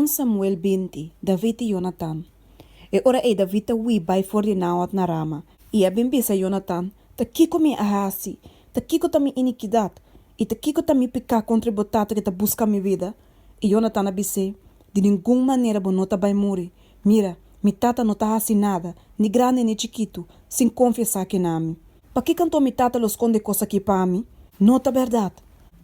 Un Samuel 20, David i Yonatan. E ora ei David a hui bai for di Naot na Rama, i a bin bisa Yonatan, Ta kiko mi a hasi? Ta kiko ta mi inikidat? I ta kiko ta mi piká kontra bo tata ku ta buska mi bida? I Yonatan a bis'é, Di ningun manera bo no ta bai muri. Mira, mi tata no ta hasi nada, ni grandi ni chikitu, sin konfia esaki na mi. Pakiko anto mi tata lo skonde e kos akí pa mi? No ta bèrdat!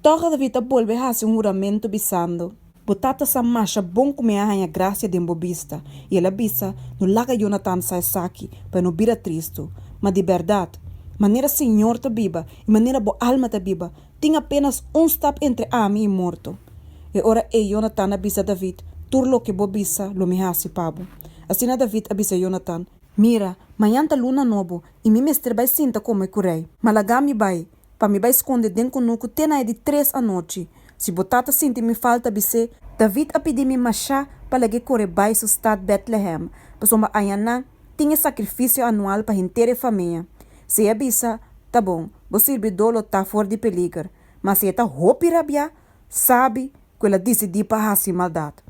Tòg David a bolbe hasi un huramentu, bisando, Bo tata sa masha bon ku mi a haña grasia den bo bista. I el a bisa, No laga Yonatan sa esaki, pa e no bira tristu. Ma di bèrdat, manera señor ta biba i manera bo alma ta biba, tin apénas un stap entre ami i morto. E ora ei Yonatan a bisa David, Tur loke bo bisa lo mi hasi pa bo. Asina David a bisa Yonatan, Mira, mañan ta luna nobo, i mi mester bai sinta kome ku rei. Ma laga mi bai, pa mi bai skonde den kunuku te na e di tres anochi. Si bo tata sinti mi falta, bis'é, David a pidi mi mashá pa lag'é kore bai su stat Bètlehèm, pasobra ayanan tin e sakrifisio anual pa henter e famia. Si e bisa, Ta bon, bo sirbidó lo ta for di peliger. Ma si e ta hopi rabiá, sabi ku el a disidí pa hasi maldat.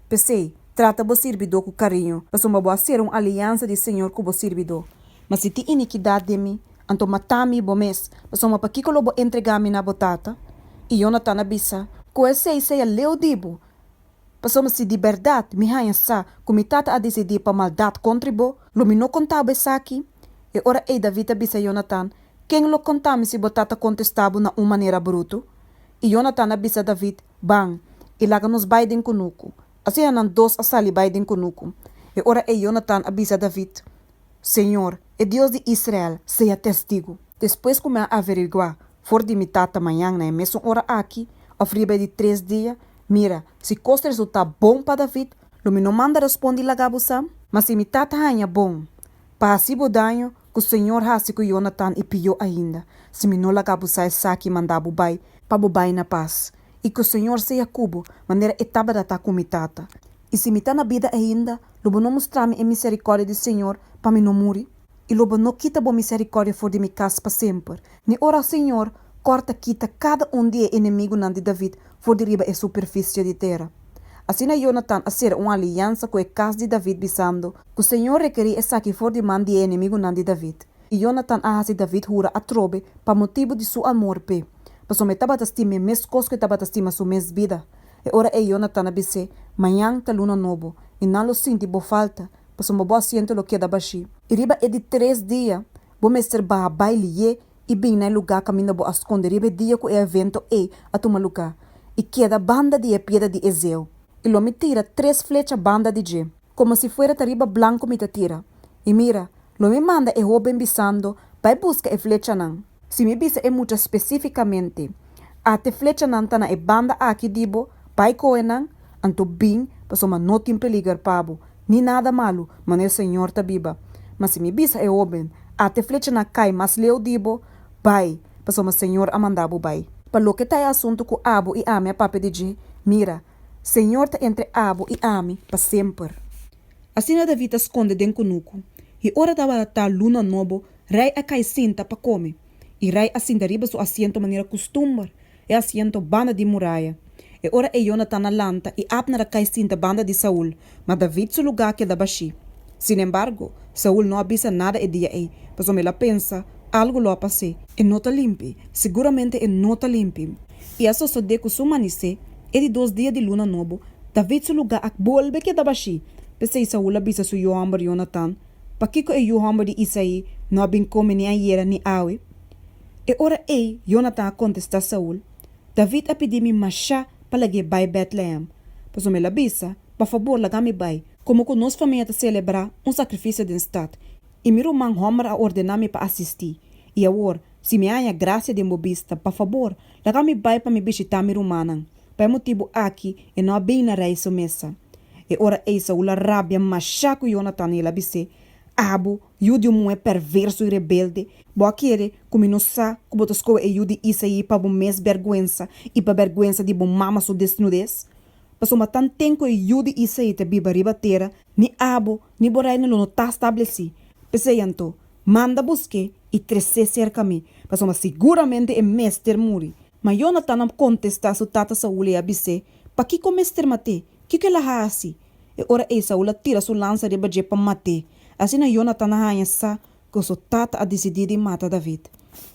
P'esei, trata bo sirbidó ku kariño, pasobra bo a sera un aliansa di señor ku bo sirbidó. Ma si tin inikidat den mi, anto mata mi bo mes, pasobra pakiko lo bo entregá mi na bo tata? I Yonatan a bisa, Ku esei sea leu di bo, pasobra si di bèrdat mi haña sa ku mi tata a disidí pa maldat kontra bo, lo mi no konta bo esaki? E ora ei David a bisa Yonatan, Ken lo konta mi si bo tata kontestá bo na un manera brutu? I Yonatan a bisa David, Ban, i laga nos bai den kunuku. Asina nan dos a sali bai den kunuku. E ora ei Yonatan a bisa David, Señor, e Dios di Israel, sea testigu! Despues ku mi a averiguá for di mi tata mañan na e mesun ora aki, òf riba e di tres dia, mira, si kos resultá bon pa David, lo mi no manda respondi laga bo sa? Ma si mi tata haña bon pa hasi bo daño, ku Señor hasi ku Yonatan i pió ainda, si mi no laga bo sa esaki manda bo bai, pa bo bai na pas, i ku Señor sea ku bo, manera e tabata ta ku mi tata. I si mi ta na bida ainda, lo bo no mustra mi e miserikòrdia di Señor pa mi no muri? I lo bo no kita bo miserikòrdia for di mi kas pa semper, ni ora Señor kòrta kita kada un di e enemigunan di David for di riba e superfisio di tera. Asina Yonatan a sera un aliansa ku e kas di David, bisando, Ku Señor rekerí esaki for di man di e enemigunan di David. I Yonatan a hasi David hura atrobe pa motibu di su amor p'e, pasobra e tabata stim'é meskos ku e tabata stima su mes bida. E ora ei Yonatan a bis'é, Mañan ta luna nobo, i nan lo sinti bo falta, pasobra bo asiento lo keda bashí. I riba e di tres dia bo mester baha bai lié i bin na e lugá kaminda bo a skonde riba e dia ku e evento ei a tuma lugá, i keda banda di e piedra di Ezeu. I lo mi tira tres flecha banda di dje, komo si fuera ta riba blanku mi ta tira. I mira, lo mi manda e hóben bisando, Bai buska e flechanan. Si mi bisa e mucha spesífikamente, Ata e flechanan ta na e banda aki di bo, bai kohe nan, anto bin, pasobra no tin peliger pa bo, ni nada malu, manera Señor ta biba. Ma si mi bisa e hóben, Ata e flechanan kai mas leu di bo, bai, pasobra Señor a manda bo bai. Pa loke ta e asuntu ku abo i ami a papia di dje, mira, Señor ta entre abo i ami pa semper. Asina David a skonde den kunuku, i ora tabata ta luna nobo, rei a kai sinta pa kome. I rei a sinta riba su asiento manera kustumber, e asiento banda di muraya. E ora ei Yonatan a lanta i Abner a kai sinta banda di Saul, ma David su lugá a keda bashí. Sinembargo, Saul no a bisa nada e dia ei, pasobra el a pensa, Algu lo a pas'é. E no ta limpi, siguramente e no ta limpi. I a sosodé ku su manisé, e di dos dia di luna nobo, David su lugá a bolbe keda bashí. P'esei Saul a bisa su yu hòmber Yonatan, Pakiko e yu hòmber di Isaí no a bin kome ni ayera ni awe? E ora ei Yonatan a kontestá Saul, David a pidi mi mashá pa lag'é bai Bètlehèm, pasobra el a bisa, Pa fabor laga mi bai, komo ku nos famia ta selebrá un sakrifisio den stat, i mi ruman hòmber a ordená mi pa asistí. I awor, si mi a haña grasia den bo bista, pa fabor, laga mi bai pa mi bishitá mi rumannan. Pa e motibu aki e no a bin na rei su mesa. E ora ei Saul a rabia mashá ku Yonatan i el a bis'é, Abo, yu di un muhé perverso i rebelde, bo a kere ku mi no sa ku bo ta skohe e yu di Isaí pa bo mes bèrgwensa i pa bèrgwensa di bo mama su desnudes? Pasobra tanten ku e yu di Isaí ta biba riba tera, ni abo ni bo reino lo no ta stablesí. P'esei anto, manda busk'é i tres'é serka mi, pasobra siguramente e mester muri. Ma Yonatan a kontestá su tata Saul i a bis'é, Pakiko mester mat'é? Kiko el a hasi? E ora ei Saul a tira su lansa riba dje pa mat'é. Asina Yonatan a haña sa ku su tata a disidí di mata David.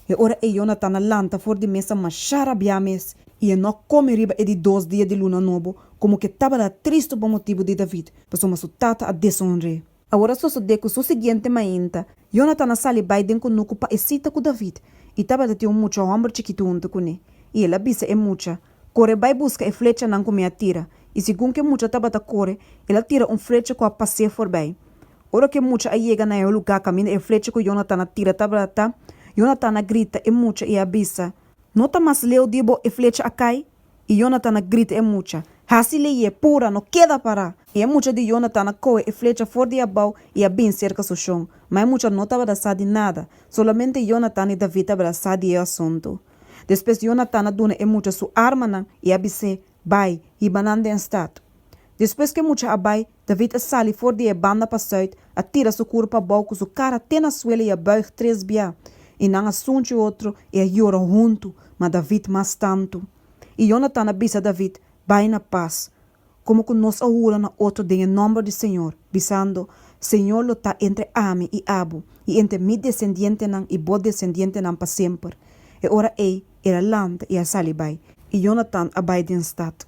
E ora ei Yonatan a lanta for di mesa mashá rabiá mes, i e no a kome riba e di dos dia di luna nobo, komo ku e tabata tristu pa motibu di David, pasobra su tata a desonr'é. Awor a sosodé ku su siguiente mainta, Yonatan a sali bai den kunuku pa e sita ku David, i tabata tin un mucha hòmber chikitu huntu kuné. I el a bisa e mucha, Kore bai buska e flechanan ku mi a tira. I segun ku e mucha tabata kore, el a tira un flecha ku a pas'é forbei. Ora ku e mucha a yega na e lugá kaminda e flecha ku Yonatan a tira tabata ta, Yonatan a grita e mucha i a bisa, No ta mas leu di bo e flecha a kai? I Yonatan a grita e mucha, Hasi leyé, pura, no keda pará! I e mucha di Yonatan a kohe e flecha for di abou i a bin serka su shon. Ma e mucha no tabata sa di nada, solamente Yonatan i David tabata sa di e asuntu. Despues Yonatan a duna e mucha su armanan i a bis'é, Bai, hiba nan den stat. Despues ku e mucha a bai, David a sali for di e banda pasùit, a tira su kurpa abou ku su kara te na suela i a bùig tres bia. I nan a sunchi otro i a yora huntu, ma David mas tantu. I Yonatan a bisa David, Bai na pas, komo ku nos a hura na otro den e nòmber di señor, bisando, Señor lo ta entre ami i abo, i entre mi desendientenan i bo desendientenan pa semper. E ora ei el a lanta i a sali bai, i Yonatan a bai den stat.